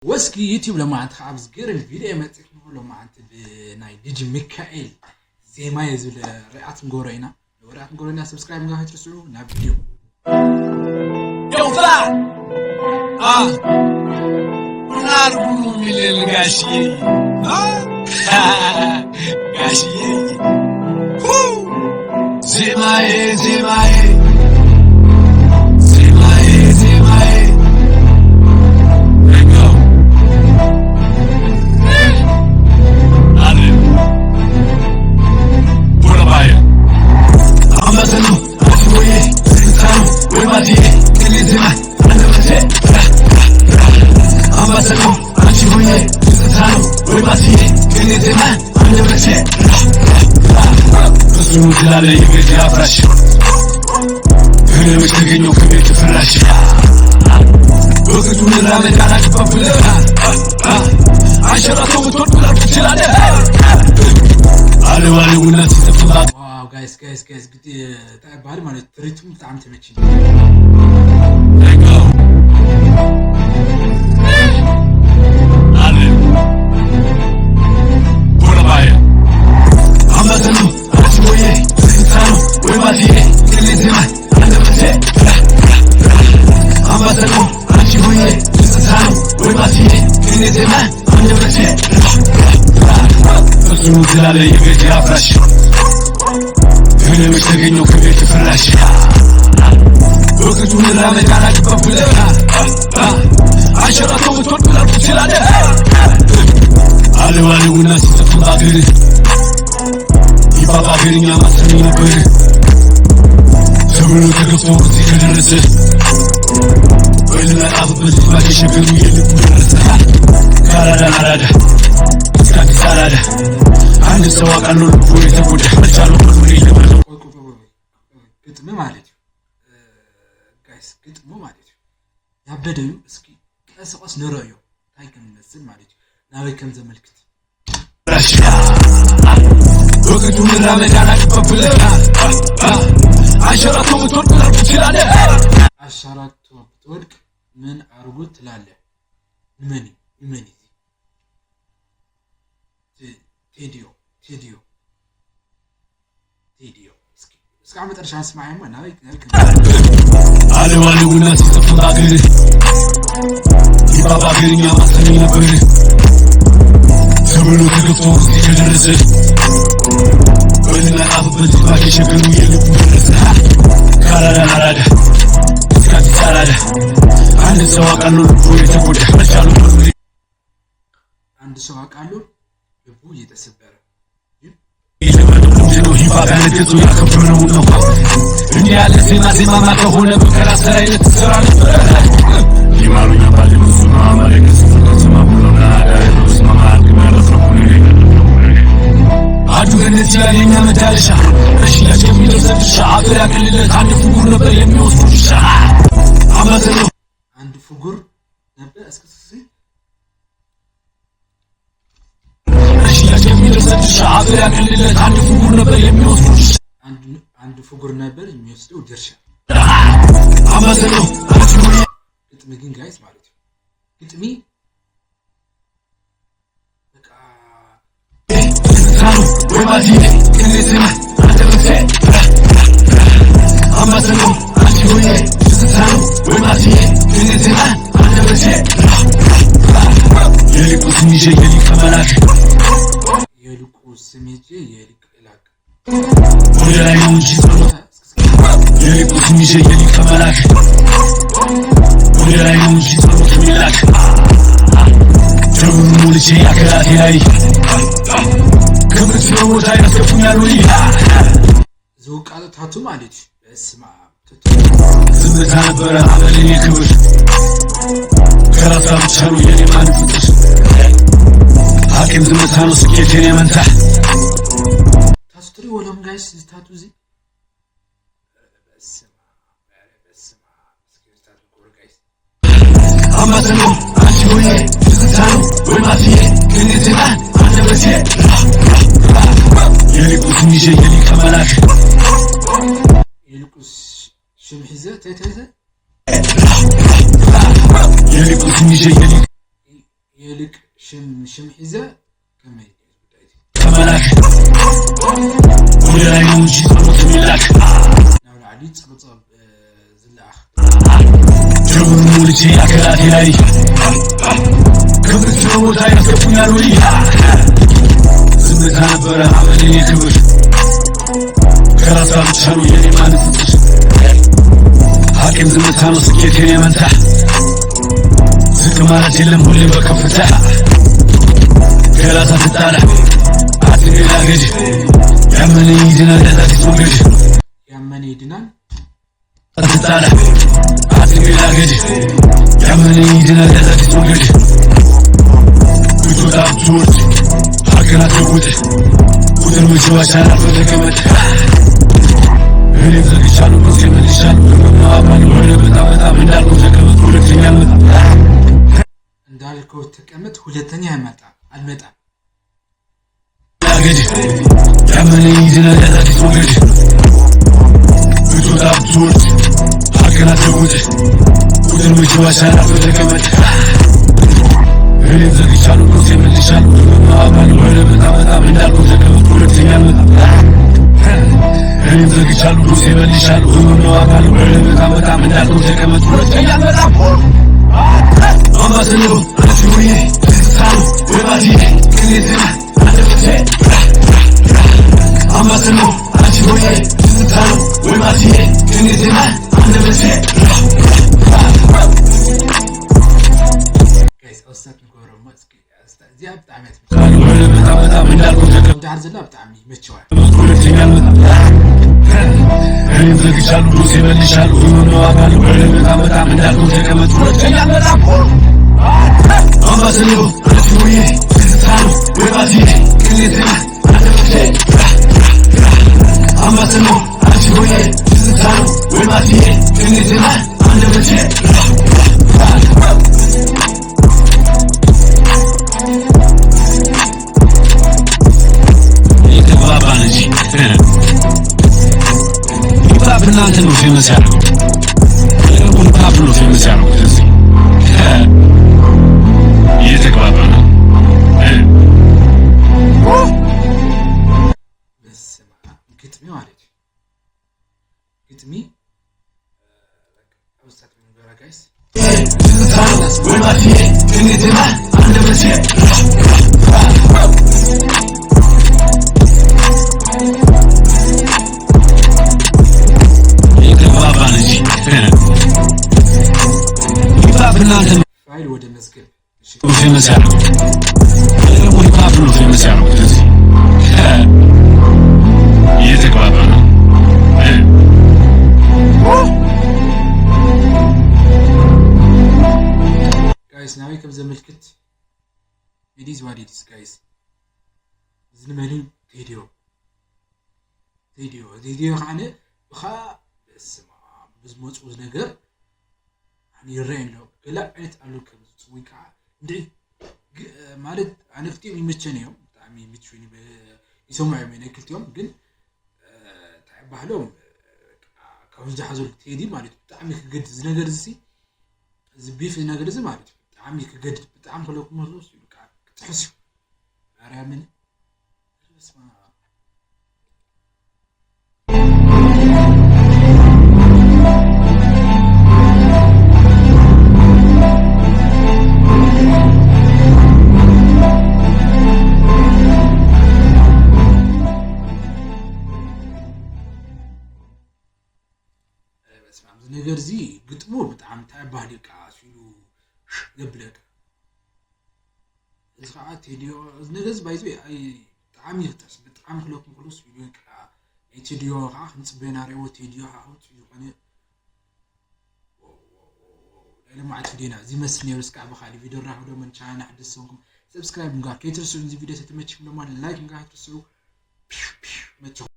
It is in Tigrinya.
ወስኪ ዩቲዩብ ሎማዓንቲ ከዓ ብዝገርም ቪድዮ መፂኹም። ሎማዓንቲ ብናይ ዲጂ ሚካኤል ዜማ እየ ዝብል ሪኣክት ንገብሮ ኢና። ሪኣክት ንገብሮ ኢና። ሰብስክራይብ ምግባር ከይትርስዑ። ናብ ቪድዮ። Yo, fly. Ah. Nargu milil gashi. Ah. Gashi. Woo. Zimaye, zimaye. Zimaye, zimaye. Let go. Alin. Pura baya. Amazon. እሱ ትላለ የቤት አፍራሽ እኔ መች ተገኘው ከቤት ፍራሽ በቅጡ መራመድ አላግባብለ አሸራቶ ብትወድ ብላ ትችላለ አለዋለውና ሲተፍላ ዋው ጋይስ ጋይስ ጋይስ ግዲ እንታይ ይባል ማለት ትሪቱም ብጣዕሚ ተመችኝ። እሱ ትላለ የቤት አፍራሽ እኔ መች ተገኘው ከቤት ፍራሽ በቅጡ መራመድ አላግባብለ አሸራቶ ብትወድ ብላ ትችላለ አለዋለውና ሲተፍላ አገር ይባባ አገርኛ ማሰሚ ነበር ተብሎ ተገፍቶ እዚህ ከደረሰ በልመጣፍበት ልፋት የሸገሩ የልቡ ደረሰ ካራዳ አራዳ እስከ አዲስ አራዳ አንድ ሰው አውቃለሁ ልቡ የተጎዳ መቻሉ ሁሉ ይለመደው ግጥሚ ማለት እዩ ጋይስ ግጥሙ ማለት እዩ ያበደ እዩ እስኪ ቀስ ቀስ ንረእዮ እንታይ ከም ይመስል ማለት እዩ ናበይ ከም ዘመልክት ወቅቱ ምራመድ አላግባብለ አሸራቶ ብትወድቅ ትችላለ አሻራቶ ብትወድቅ ምን አርጉ ትላለ ንመን እዩ ንመን እዩ ቴዲዮ ቴዲዮ ቴዲዮ እስኪ እስካሁን መጨረሻ ስማይማ ናበይ አለዋለውና ሲጠፍላ ግን ይባባ ግርኛ ማሰሚ ነበር ተብሎ ተገፍቶ እዚህ ከደረሰ በልመጣፍበት ልፋት የሸገሩ የልቡ ደረሰ ካራዳ አራዳ እስከ አዲስ አራዳ አንድ ሰው አውቃለሁ ልቡ የተጎዳ መቻሉ አንድ ሰው አውቃለሁ ልቡ እየተሰበረ ነው ሂባ ያነገሱ ያከበረው ነው እንዲህ ያለ ዜማ ዜማማ ከሆነ በከራስ ላይ ልትሰራ ነበረ ይማሩኛ ባለ ብዙ ነው አማረ ከስፍራ ስማ ሁሉና አዳሪ ነው ስማ ማርክ መረፍ ነው አዱ ገነት ይላል የኛ መዳረሻ እሺ ያስከሚለው ዘብሻ አገር ያቅልለት አንድ ፍጉር ነበር የሚወስዱ ድርሻ አመት ነው አንድ ፍጉር ነበር እስከ ሽያጭ የሚደርሰን ድርሻ አገር ያቅልለት አንድ ፍጉር ነበር የሚወስዱ ድርሻ አንድ ፍጉር ነበር የሚወስደው ድርሻ አመሰግነው ግጥሚ ግን ጋይስ ማለት ነው ግጥሚ የሊቁ ስም ይዤ የሊቅ መላክ የሊቁ ስም ይዤ የሊቅ ላክ ወደ ላይ ነው እንጂ ጸሎት የሊቁ ስም ይዤ የሊቅ መላክ ወደ ላይ ነው እንጂ ጸሎት የሚላክ ጀምሩ ሞልቼ ያከላቴ ላይ ክብር ስለቦታ ያስገፉኛሉ ዝውቃለ ታቱ ማለት በስማ ዝምታ ነበረ አበልን የክብር ከራሳ ብቻ ነው የኔ ማን ፍቅር ሐኪም ዝምታ ነው ስኬት የኔ መንታ ታቱ ትሪ ወሎም ጋይስ ታቱ እዚ አማተነው አንቺ ሆዬ ትዝታ ነው ወይ ማትዬ ከኔ ዜማ አንደበቴ የሊቁ ስም ይዤ የሊቀ መላክ የሊቁ ስም ሒዘ ተይተይተ የሊቁ ስም ይዤ የሊቀ ሽም ሽም ሒዘ ከመይ እዩ ጉዳይ እዚ? ተመላክ ወደ ላይ ነው እንጂ ጸሎት የሚላክ። ናብ ላዕሊ ጸብጸብ ዝለኣኽ። ጀምሩ ሙልቼ ኣካላቴ ላይ ክብር ችሎታ ያስገቡኛል ወይ? ዝምታ ነበረ አበደኔ ክብር ከራሳ ብቻ ነው የኔ ማንነት። ሀቅን ዝምታ ነው ስኬት የኔ መንታ። ዝቅ ማለት የለም ሁሌም በከፍታ። ከራሳ ትጣላ አትሜላ ገጅ ያመነ ይድናል ያዛዲስ ሞገድ ያመነ ይድናል። ትጣላ አትሜላ ገጅ ያመነ ይድናል ያዛዲስ ሞገድ። ብትወጣ ብትወርድ ሀቅን አትለውጥ። ቁጥር ምችዋሻ ናፈተ ገመድ እኔም ዘግቻለሁ ቁርሴ መልሻለሁ። አባል ወደ በጣም በጣም እንዳልኩ ተቀመጥ ሁለተኛ መጣ። እንዳልከው ተቀመጥ ሁለተኛ አይመጣም አልመጣም። ገድ ያመነ ይድናል ያዛዲስ ሞገድ። ብትወጣ ብትወርድ ሀቅን አትለውጥ። ቁጥር ምችዋሻ ናፈተ ገመድ እኔም ዘግቻለሁ ቁርሴ መልሻለሁ። አባል ወደ በጣም በጣም እንዳልኩ ተቀመጥ ሁለተኛ መጣ። እኔም ዘግቻለሁ ቁርሴ መልሻለሁ። አባል ወደ በጣም በጣም እንዳልኩ ተቀመጥ ሁለተኛ መጣ። አምባሰሎ አንቺ ሆዬ ትዝታ ነው ወይ ባቲ ቅኔ ዜማ አንደበቴ። አምባሰሎ አንቺ ሆዬ ትዝታ ነው ወይ ባቲ ቅኔ ዜማ አንደበቴ። ጋይስ፣ ኣውሳት ንገሮም እስኪ። እዚኣ ብጣዕሚ እያ ትምችእ። ወደ በጣም በጣም እንዳልኩ ተቀመጥ ዳር ዘላ ብጣዕሚ ይመችዋል። ሁለተኛ መጣ። እኔም ዘግቻለሁ ቁርሴ መልሻለሁ። አባል ወደ በጣም በጣም እንዳልኩ ተቀመጥ ሁለተኛ መጣ። አምባሰሎ አንቺ ሆዬ ትዝታ ነው ወይ ባቲ ቅኔ ዜማ አንደበቴ። አምባሰሎ አንቺ ሆዬ ትዝታ ነው ወይ ባቲ ቅኔ ዜማ አንደበቴ። እየተግባባን እንጂ ሂፕ ሆፕ እናንተ ነው ፌመስ ያደረገው። ሂፕ ሆፕ ነው ፌመስ ያደረገው። ስለዚህ እየተግባባን ነው። በስመ አብ። ግጥሚ ማለት ግጥሚ አውሳት ንገራ ጋይስ። እየተግባባን እንጂ ፋይል ወደ መዝገብ። እሺ፣ ፌመስ ያደረጉት። ፌመስ ያደረጉት። ስለዚህ እየተግባባ ነው። ጋይስ፣ ናበይ ከም ዘመልክት፣ it is what it is ጋይስ። ዝልመኒ ቴድዮ ቴድዮ ቴድዮ ከዓነ ብኻ በስመ ኣብ ብዝመፁ ነገር ኣነ ይረኣይ ኣሎ። ገለ ዓይነት ኣሎ ከም ዝፅውይ ከዓ እንድዒ ግ- ማለት ኣነ ክልቲኦም ይመቸኒ እዮም። ብጣዕሚ ይምችውኒ ብ- ይሰምዑ እዮም ናይ ክልቲኦም ግን እ፣ እንታይ ባህሎም እ፣ ካብ ዝሓዘሉ ቴዲ ማለት ብጣዕሚ ክገድድ እዚ ነገር እዚ እዚ ቢፍ ነገር እዚ ማለት ብጣዕሚ ክገድድ ብጣዕሚ ክለኩም መስሎ እዩ ከዓ ክጥሕስ እዩ ማርያምን በስመ ኣብ። በስመ ኣብ፣ እዚ ነገር እዚ ግጥሙ ብጣዕሚ እንታይ ባህሊ ቃ ሲሉ ዘብለካ እዚ ከዓ ቴድዮ እዚ ነገር እዚ ባይዞ ኣይ ብጣዕሚ ይኽጠስ ብጣዕሚ ክለኩም ክሉስ ቪድዮ ከዓ ናይ ቴድዮ ከዓ ክንፅበዮ ናርዎ ቴድዮ ከዓ ከውፅእ ዝኾነ ናይ ልምዓት ቪድዮና እዚ መስል ነይሩ እስካዕ ብካሊ ቪድዮ ራኸብ ዶ መን ቻና ሓደስ ሰንኩም ሰብስክራይብ ምጋር ከይትርስዑ እዚ ቪድዮ ተተመችኩም ድማ ላይክ ምጋር ትርስዑ መቸኹም